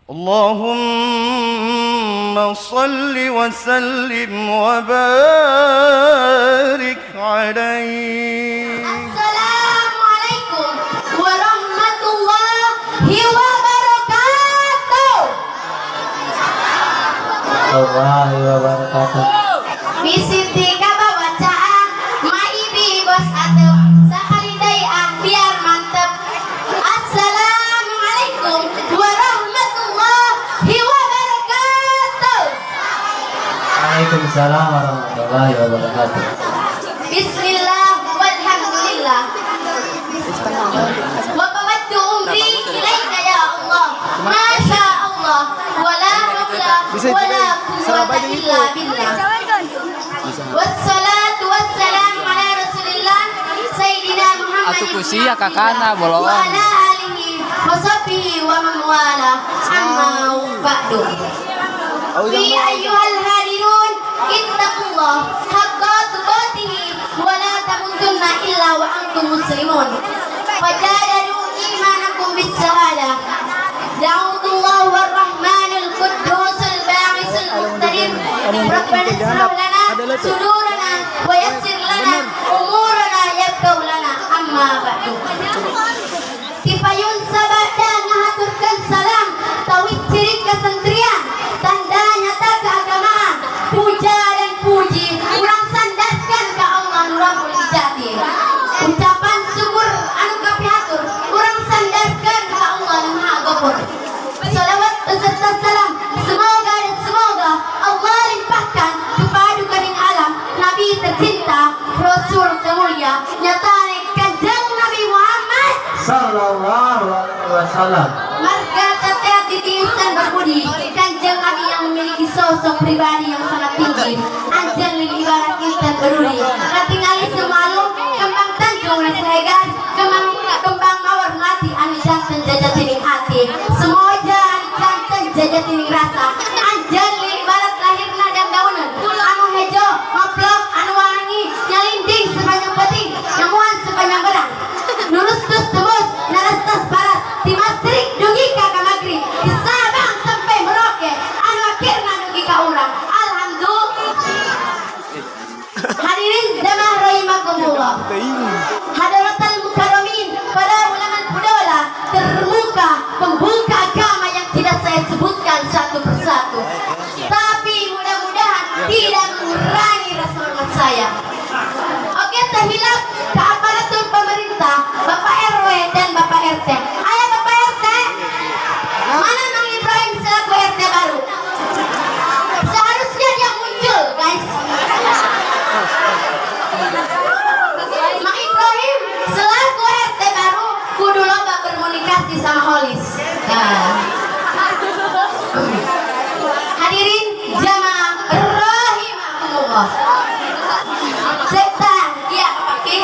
اللهم صل وسلم وبارك عليه. Assalamualaikum warahmatullahi wabarakatuh. Warahmatullahi wabarakatuh. Bisi kabawa caang, maibi bos atep, sakali deui ah biar mantep. Assalamualaikum warahmatullahi wabarakatuh. Waalaikumsalam warahmatullahi wabarakatuh. Bismillah walhamdulillah. Wa fawwadtu amri ilaika ya Allah. Masya Allah. Wala hawla wala quwwata illa billah. Wassalatu wassalamu ala Rasulillah Sayyidina Muhammad Atuh ku sia kakana, bolongan. wa ala alihi wa sahbihi wa man wala, amma ba'du. Fi ayyuhal hadirun, ittaqullah haqqa tuqatihi wa la tamutunna illa wa antum muslimun. Fajadadu imanakum bis syahadah. Da'utullah warrahmanul quddusul ba'isul muqtadir. Rabbana ishrah lana sudurana wa yassir lana umurana yabkau lana, amma ba'du. Tipayun sabada ngahaturkeun salam, tawih ciri kesantrian, tanda nyata keagamaan, puja dan puji urang sandarkan ka Allah nu Rabbul Izzati. Ucapan syukur anu kapihatur urang sandarkan ka Allah nu Maha Ghafur. Salawat beserta salam semoga dan semoga Allah limpahkan kepada kaning alam, Nabi tercinta, Rasul termulia, nyatane Kanjeng Nabi Muhammad Sallallahu alaihi wasallam. Marga teteh titi insan berbudi, Kanjeng Nabi yang memiliki sosok pribadi yang sangat tinggi. Anjeng lili ibarat intan berduri. Katingali semalu kembang tanjung Siregar, kembang kembang mawar melati anu janten jajatining hati. Semoja anu janten jajatining rasa. Anjeng lili ibarat lahirna dan daunan anu hejo, ngoplok, anu wangi, nyalinding sepanjang peuting, nyamuan sepanjang berang. Nurus tus tembus, narastas barat, di Masrik dugi ka ka Maghrib, di Sabang sampai Merauke, anu akhirna dugi ka urang. Alhamdulillah. Hadirin jamaah rahimakumullah. Hadratal mukarramin, para ulama fudola, termuka, pembuka agama yang tidak saya sebutkan satu persatu. Tapi mudah-mudahan tidak mengurangi rasa hormat saya. Oke, terhilap ke aparatur pemerintah, Bapak RW dan Bapak RT. Ayo Bapak RT, mana Mang Ibrahim selaku RT baru? Seharusnya dia muncul, guys. Mang Ibrahim selaku RT baru kudu loba berkomunikasi sama Holis. Nah. Hadirin jamaah rahimakumullah. Cek ya oke.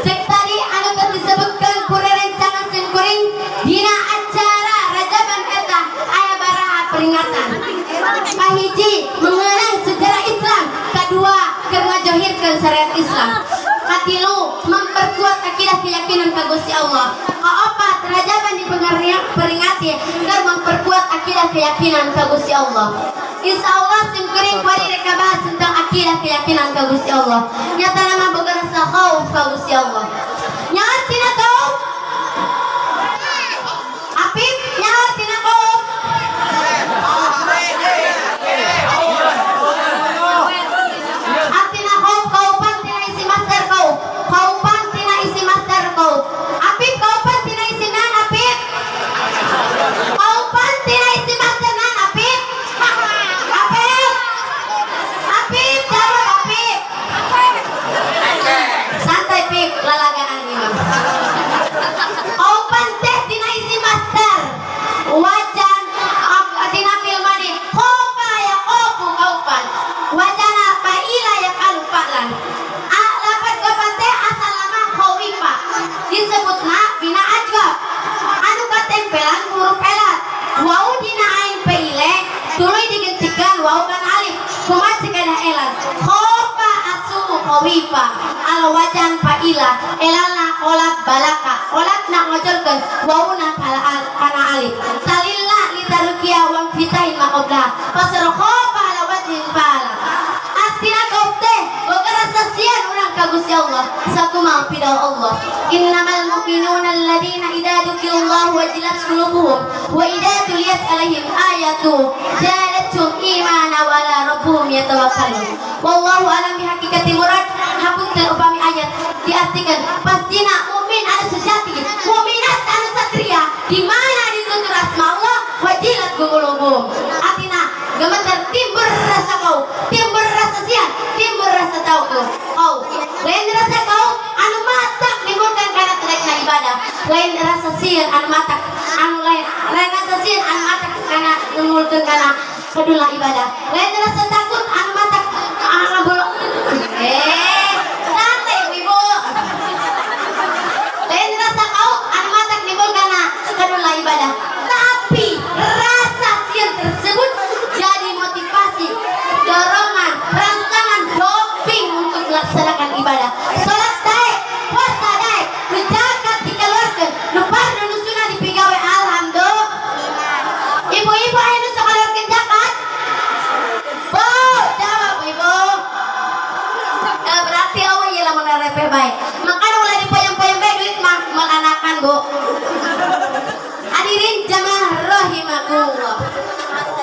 Cek tadi anu teu disebutkan ku rerencangan simkuring, dina acara Rajaban eta aya baraha peringatan. Kahiji, mengenang sejarah Islam. Kedua, keur ngajohirkeun syariat Islam. Katilu, memperkuat akidah keyakinan ka Gusti Allah. Kaopat, Rajaban diperingati keur memperkuat akidah keyakinan ka Gusti Allah. Insya Allah simkuring kuari rek bahas tentang akidah keyakinan ka Gusti Allah. Nyata nama boga rasa khauf ka Gusti Allah. Nyaho tina khauf? Apip, nyaho tina khauf? Artina khauf, kaupan tina isim masdar khauf. Kaupan tina isim masdar khauf. Apip, kaupan tina isim naon, Apip? Kaupan tina isim masdar naon, Apip? Apip? Apip, jawab Apip. Santai Pip, lalagaan ini mah. Kaupan teh tina isim masdar. Wajan tina fi'il madi khofa yakhofu kaupan. Wajana fa'ila yaf'alu fa'lan. Lafaz kaupan teh asal nama khawifa. Disebutna bina ajwaf. Anu katempelan huruf elat. Wau dina ain fi'ile tuluy digentikan wau kan alif. Kumaha cikada elat. Khofa asu'u khawifa. Al wajan fa'ila elalna kolab balaka. Kolabna ngojolkeun wauna kana alif. Talilla ka Gusti Allah sakumaha pidawuh Allah, "Innamal mu'minuna alladzina idza dzukirallahu wajilat qulubuhum wa idza tuliyat alaihim ayatu zadatuhum imana wa ala rabbihim yatawakkalun." Wallahu alam bihaqiqati murad. Hapunten upami ayat diartikan pastina mukmin anu sejati, mukminat anu satria, di mana ditutur asma Allah wajilat qulubuhum, atina gemeter, timbul rasa kau, timbul rasa sian, timbul rasa tahu kau. Lain rasa kau anu matak nimbulkan karena terekna ibadah, lain rasa sieun anu matak anu lain, lain rasa sieun anu matak karena nimbulkan karena kedula ibadah, lain rasa takut anu matak anu bulu santai ibu, lain rasa kau anu matak nimbul karena kedula ibadah, tapi rasa sieun tersebut jadi motivasi, dorongan, rangsangan, doping untuk melaksanakan ibadah. Salat daek, puasa daek, nu zakat dikeluarkeun, nu fardu, nu sunah dipigawe, alhamdulillah. Ibu-ibu aya nu sok ngaluarkeun zakat? Bu, jawab, Ibu. Ya, berarti Allah ya lamun repeh bae. Makanya ulah dipoyong-poyong bae duit mah, moal anakan, Bu. Hadirin jamaah rahimakumullah.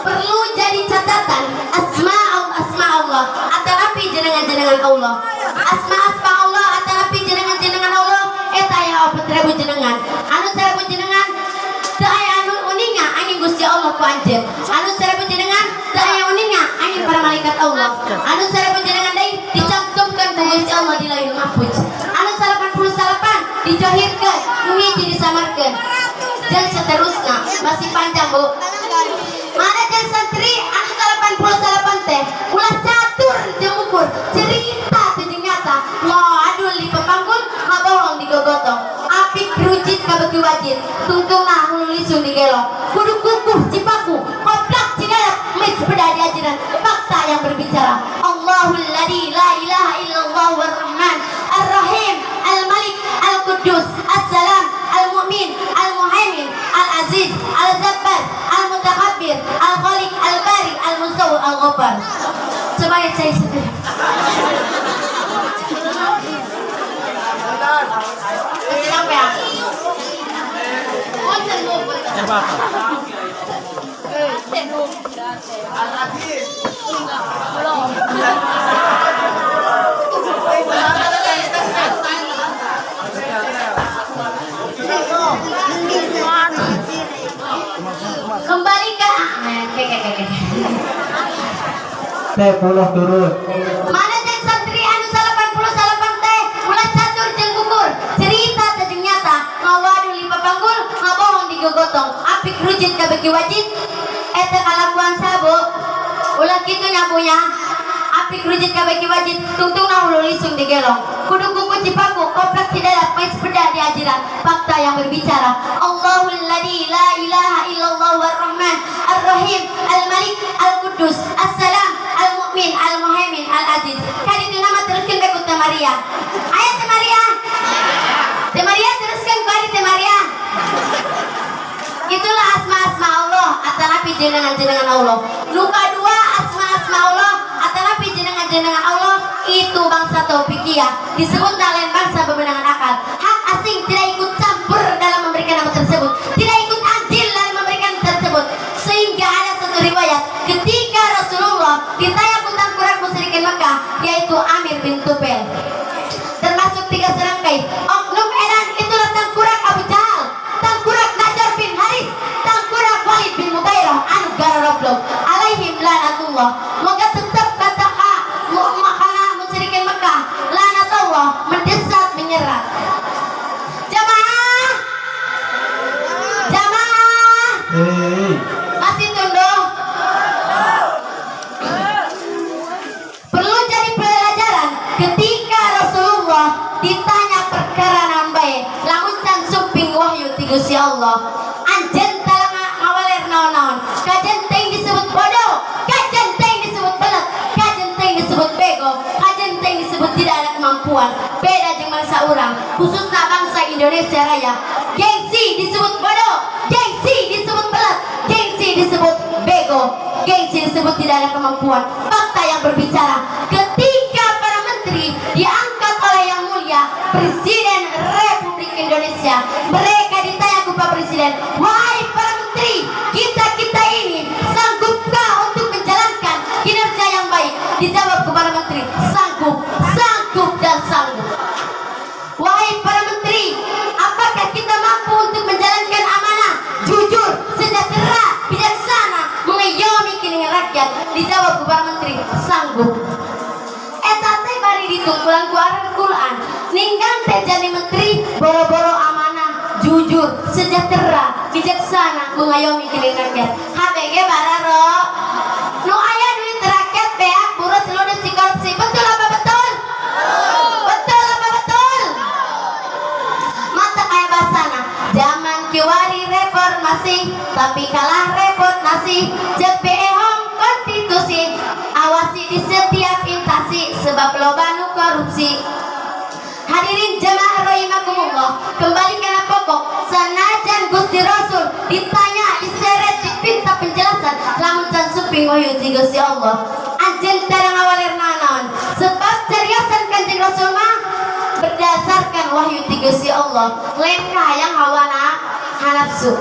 Perlu jadi catatan asma asma Allah atanapi jenengan-jenengan Allah. Asma asma Allah atanapi jenengan-jenengan Allah eta aya 4000 jenengan. Anu 1000 jenengan teu aya anu uninga angin Gusti Allah ku anjeun. Anu 1000 jenengan teu aya uninga angin para malaikat Allah. Anu 1000 jenengan deui dicantumkeun ku Gusti Allah di Lauhul Mahfuz. Anu 99 dijohirkeun, nu hiji disamarkeun. Dan seterusnya masih panjang, Bu. Mana jeung santri anu 99 teh ulah catur jeung ukur cerita teu jeung nyata, ngadul di pepanggul, ngabohong di gogotong, apik rujit kabeki wajit, tungtungna hulu lisung digelong, kudu kukuh cipaku, koplak cidadak mis beda diajaran. Fakta yang berbicara. Allahul ladzi la ilaha illallah warrahman ar-rahim al-malik al-quddus as-salam al-mu'min al-muhaimin al-aziz al-jabbar al-mutakabbir al-khaliq al-bari al-musawwir al-ghaffar. Coba ya, saya sendiri. Kecil apa ya? Punten, Bu, punten. Kembali ke oke. Teh puluh turun. Mana jeung santri anu 99 teh ulah catur jeung ukur cerita teh jeung nyata, ngawadul di papanggul, ngabohong di gogotong, apik rujit kabeki wajit, eta kalakuan sabo. Ulah kitu nya, Bu, nya. Apik rujit kabeki wajit, tungtungna hulu lisung digelong, kudu kuku cipaku, koplak cidadak mais beda diajaran. Fakta yang berbicara. Allahul ladzi la ilaha illallah warrahman ar-rahim al-malik al-quddus as-salam al-mu'min al-muhaimin al-aziz. Kaditu nama teruskeun bae ku Teh Maria. Aya Teh Maria? Teh Maria, teruskeun ku adi Teh Maria. Itulah asma-asma Allah atanapi jenengan-jenengan Allah. Nu kadua, asma-asma Allah atanapi jenengan-jenengan Allah itu bangsa taufikiyah, disebut lain bangsa bebenangan akal. Hak asing tidak ikut campur dalam memberikan nama tersebut, tidak ikut andil dalam memberikan tersebut, sehingga ada satu riwayat ketika Rasulullah ditanya ku tangkurak musyrikin Mekah, yaitu Amir bin Tufel, termasuk tiga serangkai oknum edan itulah tangkurak Abu Jahal, tangkurak Najjar bin Haris, tangkurak Walid bin Mughirah anu garoroblog alaihim lanatullah. Moga tetap kata ka makana musyrikin Mekah, lanatullah mendesat menyerang jamaah jamaah. Hei. Masih tunduk. Perlu jadi pelajaran ketika Rasulullah ditanya perkara naon bae, lamun can sumping wahyu ti Gusti Allah, anjeun tara ngawaler naon-naon, kajen teuing disebut bodoh, kajen teuing disebut belet, kajen teuing disebut bego, kajen teuing disebut tidak ada kemampuan. Beda jeung bangsa urang, khususnya bangsa Indonesia Raya, gengsi disebut bodoh, gengsi disebut belet, gengsi disebut bego, gengsi disebut tidak ada kemampuan. Fakta yang berbicara. Ketika para menteri diangkat oleh Presiden Republik Indonesia. Mereka ditanya ku Pak Presiden, "Wahai para menteri, kita-kita ini sanggupkah untuk menjalankan kinerja yang baik?" Dijawab kepada menteri, "Sanggup, sanggup, dan sanggup." Wahai para menteri, apakah kita mampu untuk menjalankan amanah, jujur, sejahtera, bijaksana, mengayomi kini rakyat? Dijawab kepada menteri, "Sanggup." Eta teh bari ditungkulan ku Al-Quran. Ninggang teh jadi menteri, boro-boro amanah, jujur, sejahtera, bijaksana, mengayomi kini rakyat. HBG bararo. Nu aya duit rakyat beak buruh ludes di korupsi. Betul apa betul? Betul apa betul? Mata kayak basana zaman kiwari reformasi, tapi kalah repot nasi. Cek hong konstitusi, awasi di setiap instansi, sebab loba nu korupsi. Hadirin jemaah rahimakumullah, kembali kana pokok. Sanajan Gusti Rasul ditanya, diseret, dipinta penjelasan, lamun can sumping wahyu ti Gusti Allah, anjeun tara ngawaler naon, sebab cariosan Kanjeng Rasul mah berdasarkan wahyu ti Gusti Allah, lain kahayang hawa nafsu.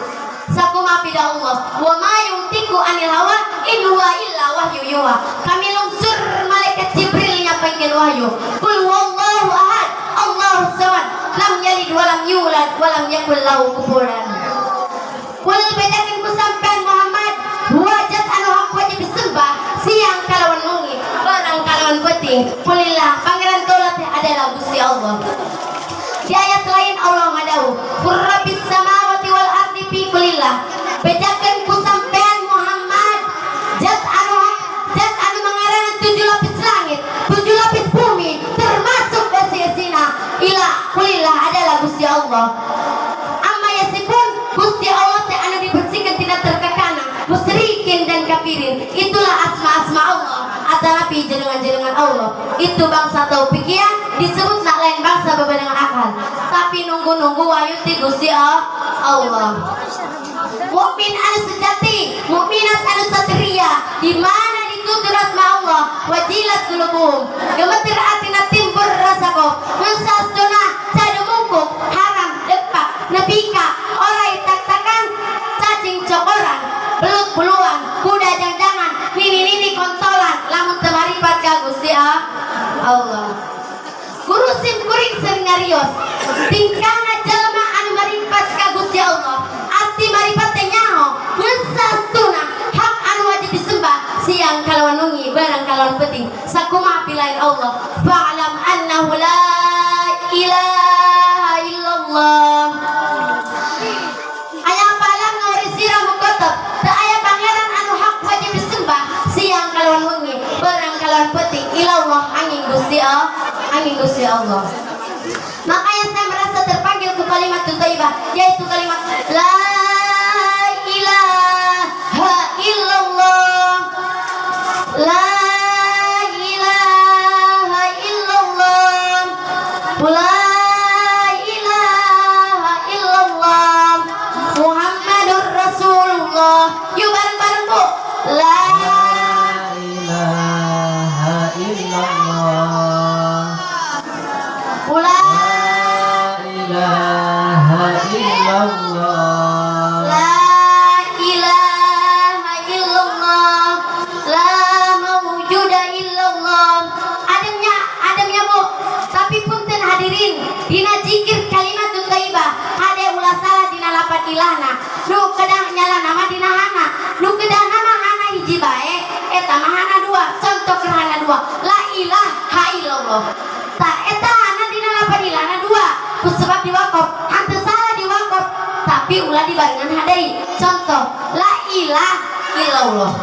Sakumaha pida Allah, "Wa ma yantiqu anil hawa in huwa illa wahyu yuha." Kami lungsur malaikat Jibril nyampaikan wahyu, "Qul huwallahu ahad, Allahu samad, lam yalid wa lam yulad wa lam yakul lahu kufuwan." Kul, bejakeun ku sampean Muhammad, huwa zat anu hak wajib disembah siang kalawan wengi, barang kalawan penting. Kulillah, pangeran kaula teh adalah Gusti Allah. Di ayat lain Allah ngadawuh, "Qur rabbis samawati wal ardi fi kulillah." Bejakeun ku sampean Muhammad, zat anu hak, zat anu mangaranan tujuh lapis langit, tujuh lapis bumi, termasuk esi-esina, ila kulillah adalah Gusti Allah. Amma yasifun, Gusti Allah teh anu dibersihkan tidak terkekana musyrikin dan kafirin. Itulah asma-asma Allah atanapi jenengan-jenengan Allah. Itu bangsa taufikiyah disebut, nak lain bangsa bebenengan akal, tapi nunggu-nunggu wahyu ti Gusti Allah. Mukmin anu sejati, mukminat anu satria, di mana ditutur asma Allah, wajilat qulubuhum, gemeter atina, timbul rasa kok ngan cadu mungkuk haram depak nebika orai tak-takan, cacing cokoran, belut buluan, kuda jangjangan, nini nini kontolan, lamun teu maripat ka Gusti Allah. Guru sim kuring sering ngarios, tingkahna jelema anu maripat ka Gusti Allah, arti maripat teh nyaho ngan saestuna hak anu wajib disembah siang kalawan wengi, barang kalawan penting. Sakumaha pilain Allah, "Fa'lam annahu la ilaha illallah." Aya palam ngori sira mukotob, teu aya pangeran anu hak wajib disembah siang kalawan wengi, barang kalawan penting, ilallah, angin Gusti Allah, angin Gusti Allah. Makanya saya merasa terpanggil ke kalimat thayyibah, yaitu kalimat la ilaha illallah, la ilaha illallah, la ilaha illallah, Muhammadur Rasulullah. Yuk bareng-bareng, Bu. La Ilaha illallah. La Ilaha illallah. La ilaha illallah, la mawjuda illallah. Ademnya, ademnya, Bu. Tapi punten hadirin, dina zikir kalimat thayyibah hade ulah salah dina lapat ilahna. Nu kedah nyala nama dina hana, nu kedah nama hana hiji bae, eta mah hana dua. Contoh keur hana dua, la ilaha illallah. Tak eta hana dina lapat ilahna dua ku sebab diwakof. Henteu salah diwakof, tapi ulah dibarengan hadai. Contoh, la ilaha illallah,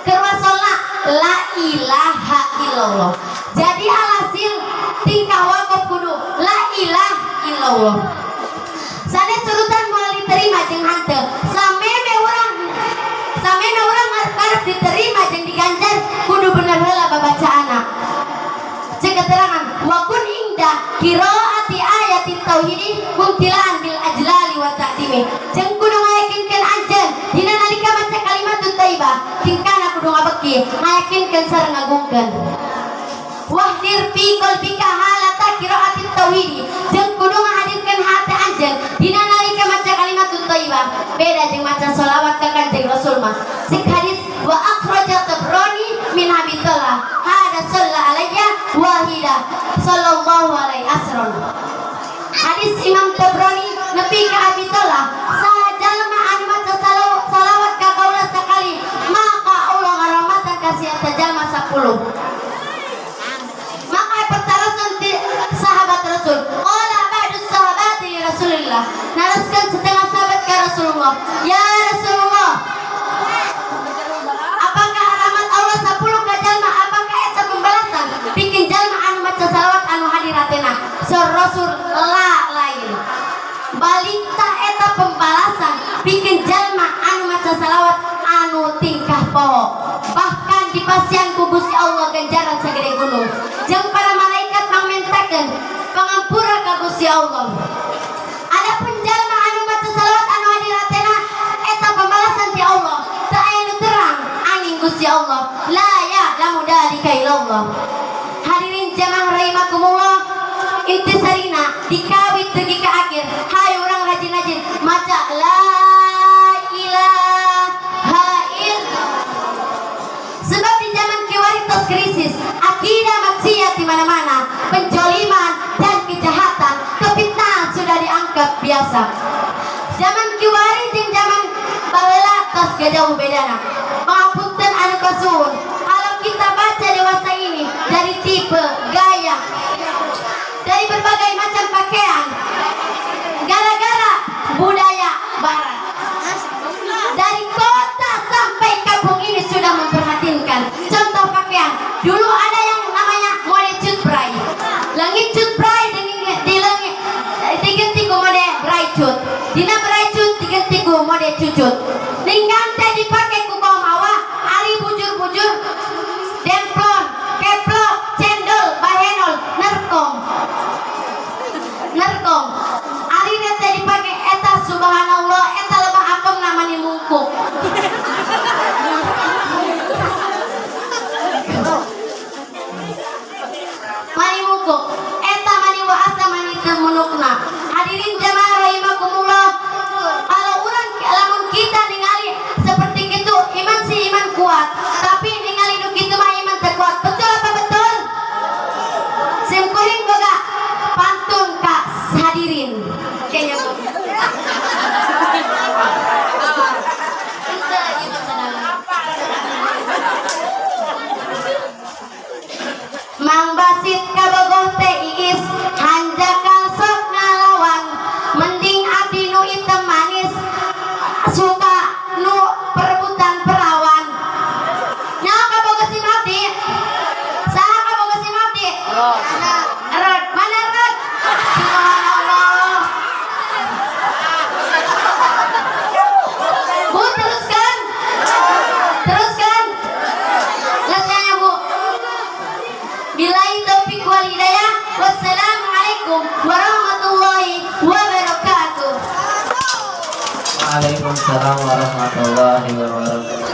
keur wasolna la ilaha illallah. Jadi alhasil tingkah wakof kudu la ilaha illallah. Sanes surutan moal diterima jeung hanteu. Sameme urang arep diterima jeung diganjar, kudu bener heula babacaana. Cek keterangan, wa kun inda qiraati ayati tauhidi mumtilaan bil ajlali wa ta'dimi. Jeung kudu ngayakinkeun anjeun dina nalika maca kalimat thayyibah, tingkahna kudu ngabeki, ngayakinkeun sareng ngagungkeun. Wahdir fi qalbika halata qiraatit tauhidi, jeung kudu ngahadirkeun hati anjeun dina nalika maca kalimatut thayyibah. Beda jeung maca sholawat ka Kanjeng Rasul mah. Cek hadis, wa akhraja Tabrani min Abi Talha hada shalla alayya wahida sallallahu alaihi asron. Hadis Imam Tabrani nepi ka Abi Talha, saha jalma anu maca salawat ka kaula sakali, maka Allah ngarahmatan ka si eta jalma 10. Maka pertarosan ti sahabat Rasul, qala ba'du sahabati li Rasulillah, naraskeun setengah sahabat ka Rasulullah, ya Rasulullah, apakah rahmat Allah 10 ka jalma, apakah eta pembalasan bikin jalma anu maca salawat anu hadir hatena? Saur Rasul, la, lain, balik tah eta pembalasan bikin jalma anu maca salawat anu tingkah poho, bahkan dipasihan ku Gusti Allah ganjaran sagede gunung, jeung para malaikat mangmentakeun pangampura ka Gusti Allah. Adapun jalma anu maca salawat anu hadir hatena, eta pembalasan ti Allah teu aya nu terang angin Gusti Allah, la ya'lamu dzalika illallah. Hadirin jamaah rahimakumullah, intisarina dikawit dugi ka akhir, hayu urang rajin-rajin maca la ilaha illallah, sebab di zaman kiwari tos krisis akidah, maksiat di mana-mana, penjoliman dan kejahatan, kefitnahan sudah dianggap biasa. Zaman kiwari jeung zaman baheula tos gak jauh bedana. Pangapunten anu kasuhun, kalau kita baca dewasa ini dari tipe gaya, dari berbagai macam pakaian, gara-gara budaya barat, dari kota sampai kampung ini sudah memperhatinkan. Contoh pakaian, dulu ada yang namanya mode cutbray, leungit cutbray di leungit diganti ku mode bray cut, dina bray cut diganti ku mode cucut. Ninggang teh dipake ku kaum hawa, ari bujur-bujur demplon, keplok, cendol, bahenol, nerkong nerkong. Ari teh dipake eta, subhanallah, eta lebah apem namanya mungkuk. Mani mungkuk eta, mani waasa, mani teu munukna. Hadirin jamaah rahimakumullah, kalau urang lamun kita ningali seperti itu, iman sih iman kuat, tapi ningali nu kitu mah iman teu kuat. Betul apa betul? Sim kuring boga pantun ka hadirin kayaknya, Bu. Henteu, ieu mah sadar. Mang Basit kabogoh teh Iis, hanjakal sok ngalawan, mending abdi nu item manis, suka nu perebutan perawan. Nyawa kabogoh sim abdi? Saha kabogoh sim abdi? Rod, mana Rod? Subhanallah. Bu, teruskan. Teruskan. Ngasihnya, Bu. Billahi taufik wal hidayah. Wassalamualaikum warahmatullahi wabarakatuh. Waalaikumsalam warahmatullahi wabarakatuh.